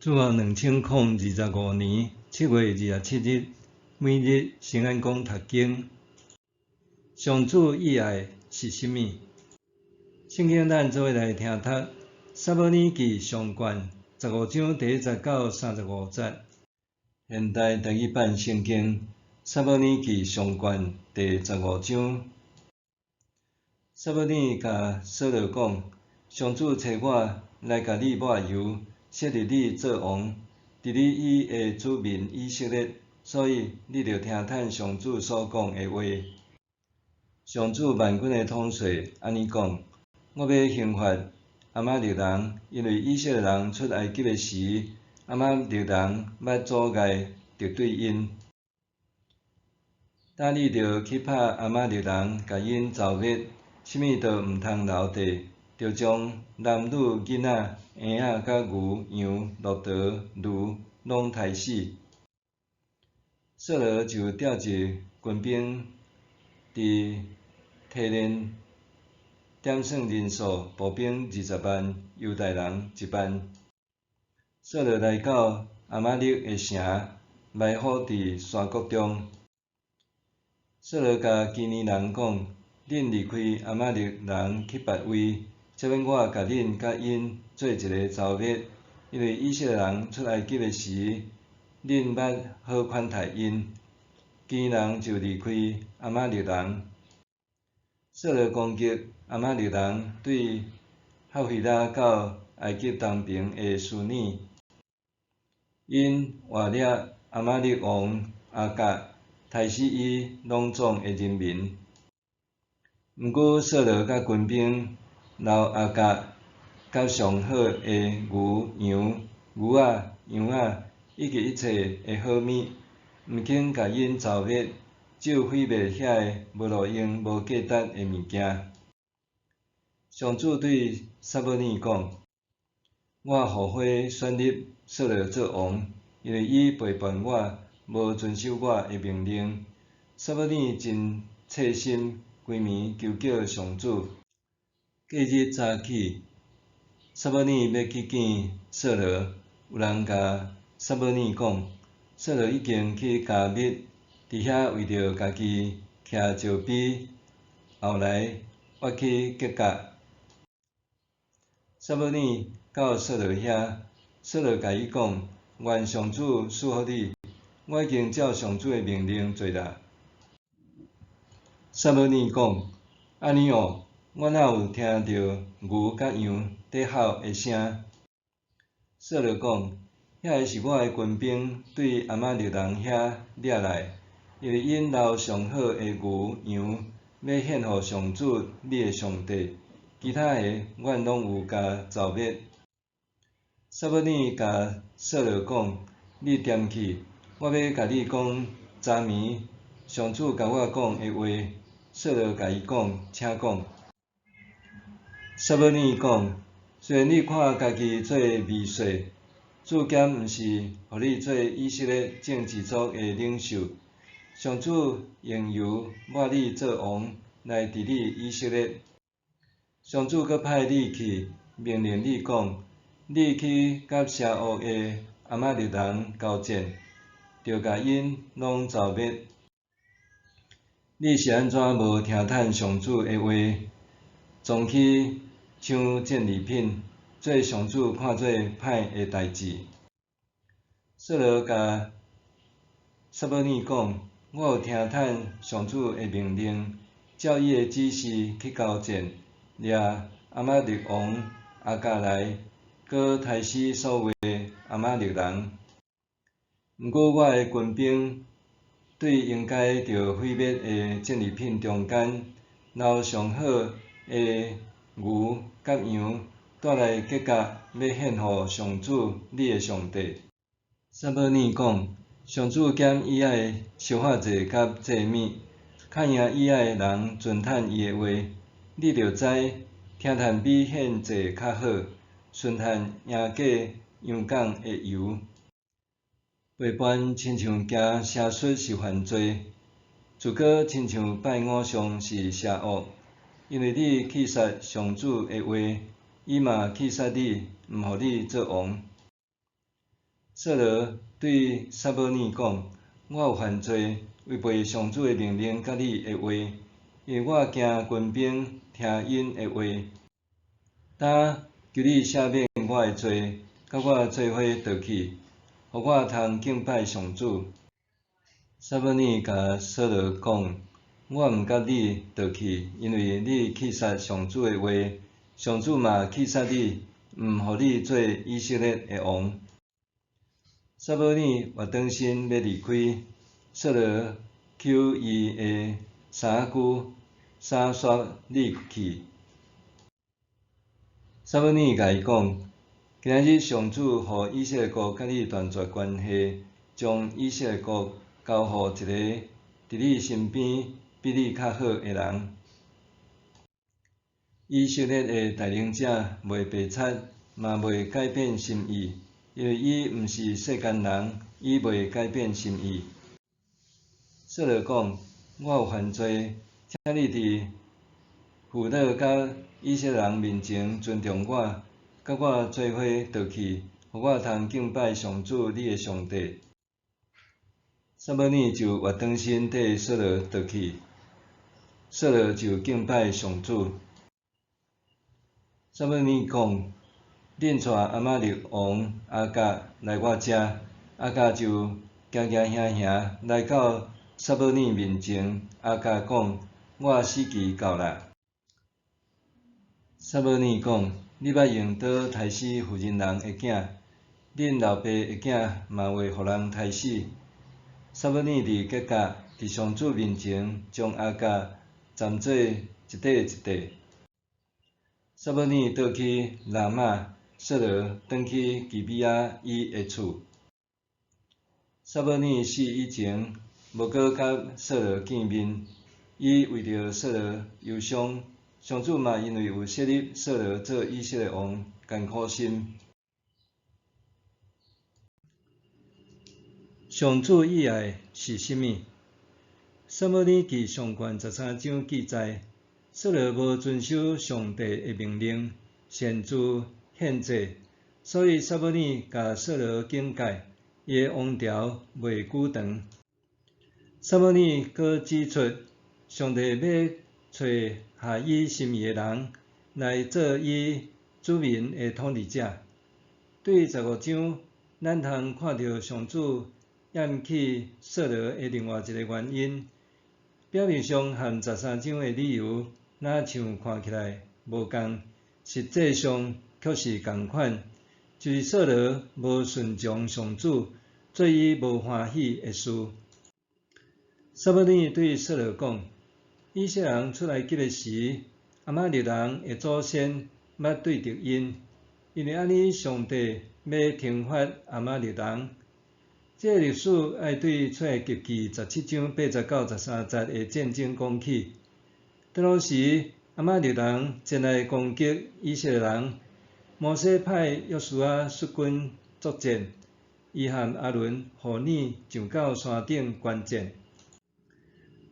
主後2025年7月27日，每日聖安講讀經。上主意愛是啥物？聖經咱做伙來聽讀《撒母耳記上卷》15章第1節到35節。現代台語版聖經《撒母耳記上卷》第十五章。撒母耳共掃羅講：上主差我來共你抹油，設立你做王，治理伊的子民以色列，所以你著聽趁上主所講的話。上主萬軍的統帥按呢講：我欲刑罰亞瑪力人，因為以色列人出埃及的時，亞瑪力人捌阻礙敵對𪜶。今你著去拍亞瑪力人，共𪜶剿滅，啥物都毋通留低，著將男女囡仔、嬰仔佮牛、羊、駱駝、驢攏刣死。掃羅就調集軍兵佇提連點算人數，步兵20萬，猶大人1萬。掃羅來到亞瑪力的城，埋伏佇山谷中。掃羅共基尼人講：恁離開亞瑪力人去別位，才欲我共恁佮𪜶做一个條約，因為以色列人出埃及的時，恁捌好款待𪜶。基尼人就離開亞瑪力人。掃羅攻擊亞瑪力人對哈腓拉到埃及東爿的書珥，𪜶活掠亞瑪力王亞甲，刣死伊攏總的人民。毋過掃羅佮軍兵留亞甲佮上好的牛、羊、牛仔、羊仔以及一切的好物，毋肯共𪜶剿滅，只有毀滅遐个無路用、無價值的物件。上主對撒母耳講：我後悔選立掃羅做王，因為伊背叛我，無遵守我的命令。撒母耳真切心，規暝求叫上主。隔日早起，撒母耳欲去見掃羅，有人共撒母耳講，掃羅已經去迦密，佇遐為著家己徛石碑，後來越去吉甲。撒母耳到掃羅遐，掃羅共伊講：願上主賜福你，我已經照上主的命令做啦。撒母耳講：按呢哦，我哪有聽著牛佮羊佇吼的聲？掃羅講：遐个是我的軍兵對亞瑪力人遐掠來，因為𪜶留上好的牛羊，欲獻予上主你的上帝，其他的阮攏有共剿滅。撒母耳共掃羅講：你踮去，我欲共你講昨暝上主共我講的話。掃羅共伊講：請講。撒母耳講：雖然你看家己做微細，主敢毋是予你做以色列眾支族的領袖？上主用油抹你做王，來治理以色列。上主閣派你去，命令你講：你去佮邪惡的亞瑪力人交戰，著共𪜶攏剿滅。你是按怎無聽趁上主的話，總去搶戰利品，做上主看做歹的代誌？掃羅共撒母耳講：我有聽趁上主的命令，照伊的指示去交戰，掠亞瑪力王亞甲來，閣刣死所有的亞瑪力人。毋過我的軍兵對應該著毀滅的戰利品中間，留上好的牛佮羊，帶來吉甲，欲獻予上主你的上帝。撒母耳講：上主敢喜愛燒化祭佮祭物，較贏喜愛人遵趁伊的話。你著知，聽趁比獻祭較好，順趁贏過羊犅的油。背叛親像行邪術是犯罪，自高親像拜偶像是邪惡。因為你棄殺上主的話，伊嘛棄殺你，毋予你做王。掃羅對撒母耳講：我有犯罪，違背上主的命令佮你的話，因為我驚軍兵聽𪜶的話。今求你赦免我的罪，佮我做伙倒去，予我通敬拜上主。撒母耳共掃羅講：我毋佮你倒去，因為你棄殺上主的話，上主嘛棄殺你，毋予你做以色列的王。撒母耳倚轉身欲離開，掃羅搝伊的衫仔舊，衫煞裂去。撒母耳共伊講：今仔日上主予以色列國佮你斷絕關係，將以色列國交予一個佇你身邊比你較好的人。以色列的帶領者袂白賊，嘛袂改變心意。因為伊毋是世間人，伊袂改變心意。掃羅講：我有犯罪，請你佇父老佮以色列人面前尊重我，佮我做伙倒去，予我通敬拜上主你的上帝。撒母耳就倚轉身綴掃羅倒去，掃羅就敬拜上主。撒母耳講：恁帶亞瑪力王亞甲來我遮，亞甲就驚驚惶惶來到撒母耳面前。亞甲講：我死期到啦。撒母耳講：你捌用刀刣死婦人人的囝，恁老爸的囝嘛會予人刣死。撒母耳佇吉甲，佇上主面前將亞甲斬做一塊一塊。撒母耳倒去拉瑪。掃羅轉去基比亞伊的厝。撒母耳死以前，無閣佮掃羅見面。伊為著掃羅憂傷，上主嘛因為有設立掃羅做以色列王，艱苦心。上主意愛是啥物？撒母耳記上卷十三章記載，掃羅無遵守上帝的命令，擅自獻祭，所以撒母耳共掃羅警戒，伊的王朝袂久長。撒母耳閣指出，上帝欲揣合伊心意的人來做伊子民的統治者。對十五章，咱通看著上主厭棄掃羅的另外一个原因。表面上和十三章的理由若像看起來無仝，實際上卻是仝款，就是掃羅無順從上主，做伊無歡喜的事。撒母耳對掃羅講：以色列人出埃及的時，亞瑪力人的祖先捌對著𪜶，因為按呢，上帝欲懲罰亞瑪力人。這个歷史愛對出埃及記十七章八節到十三節的戰爭講起。當時亞瑪力人前來攻擊以色列人，摩西派約書亞率軍作戰，伊和亞倫、戶珥上到山頂觀戰。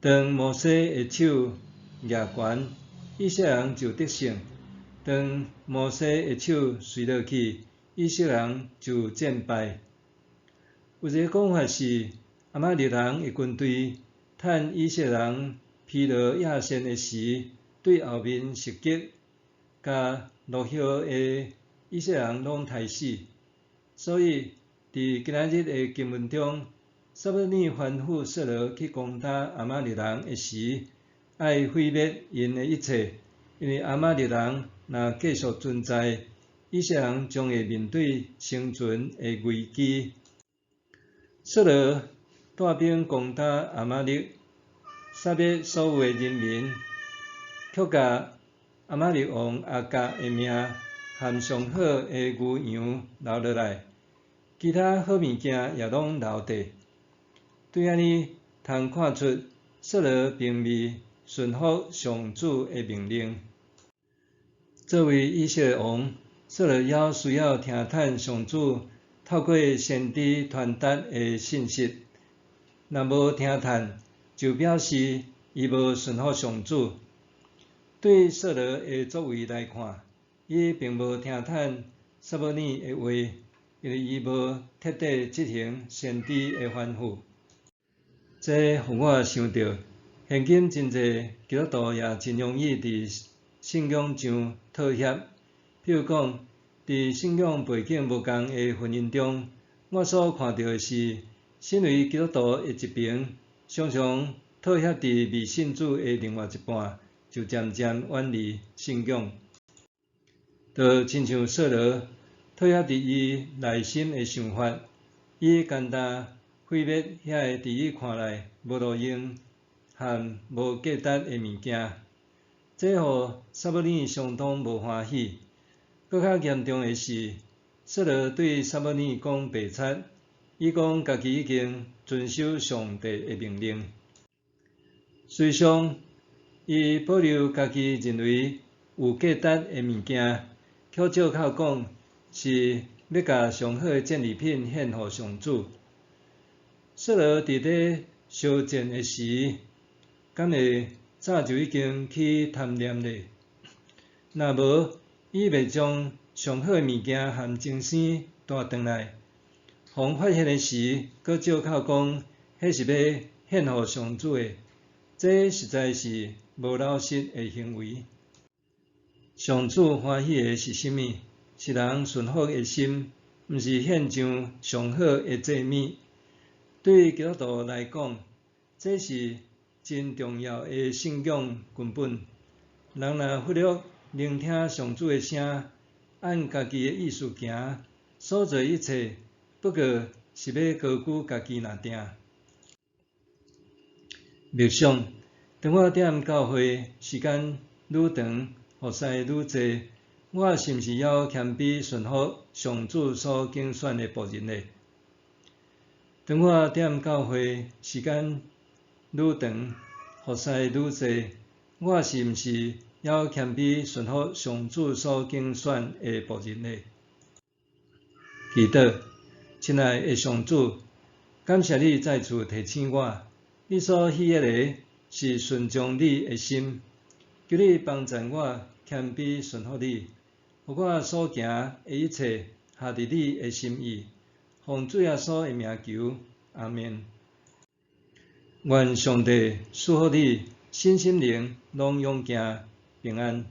當摩西的手舉懸，以色列人就得勝；當摩西的手垂落去，以色列人就戰敗。有一个講法是，亞瑪力人的軍隊趁以色列人疲勞厭糞的時，對後面襲擊，共落後的以色列人攏刣死。所以，佇今仔日的經文中，撒母耳吩咐掃羅去攻打亞瑪力人的時，愛毀滅𪜶的一切，因為亞瑪力人若繼續存在，以色列人將會面對生存的危機。掃羅帶兵攻打亞瑪力，殺滅所有的人民，卻共亞瑪力王亞甲的命和上好的牛羊留落來，其他好物件也攏留低。對按呢，通看出掃羅並未順服上主的命令。作為以色列王，掃羅猶需要聽迵上主透過先知傳達的信息。若無聽迵，就表示伊無順服上主。對掃羅的作為來看，伊並無聽迵撒母耳的話，因為伊無徹底執行先知的吩咐。這予我想著，現今真濟基督徒也真容易佇信仰上妥協。譬如講，佇信仰背景無仝的婚姻中，我所看著的是，身為基督徒的一邊，常常妥協佇未信主的另外一半，就漸漸遠離信仰。就親像掃羅妥協佇伊內心的想法，伊簡單毀滅遐个佇伊看來無路用和無價值的物件，這予撒母耳相當無歡喜。閣較嚴重的是，掃羅對撒母耳講白賊，伊講家己已經遵守上帝的命令。事實上，伊保留家己認為有價值的物件，卻藉口講是欲共上好的戰利品獻予上主。掃羅佇咧相戰的時，敢會早就已經起貪念咧？若無，伊袂將上好的物件和精生帶轉來，予人發現的時，閣藉口講彼是欲獻予上主的，這實在是無老實的行為。上主歡喜的是啥物？是人順服的心，毋是獻上上好的祭物。對基督徒來講，這是真重要的信仰根本。人若忽略聆聽上主的聲，按家己的意思行，所做一切，不過是欲高舉家己爾定。默想，當我踮教會時間愈長，服侍愈濟，我是毋是猶謙卑順服上主所揀選的僕人呢？當我踮教會時間愈長，服侍愈濟，我是毋是猶謙卑順服上主所揀選的僕人呢？祈禱，親愛的上主，感謝你再次提醒我，你所喜悅的是順從你的心。求你幫助我謙卑順服你，予我所行的一切合佇你的心意。奉主耶穌的名求，阿們。願上帝賜福你，身心靈攏勇健平安。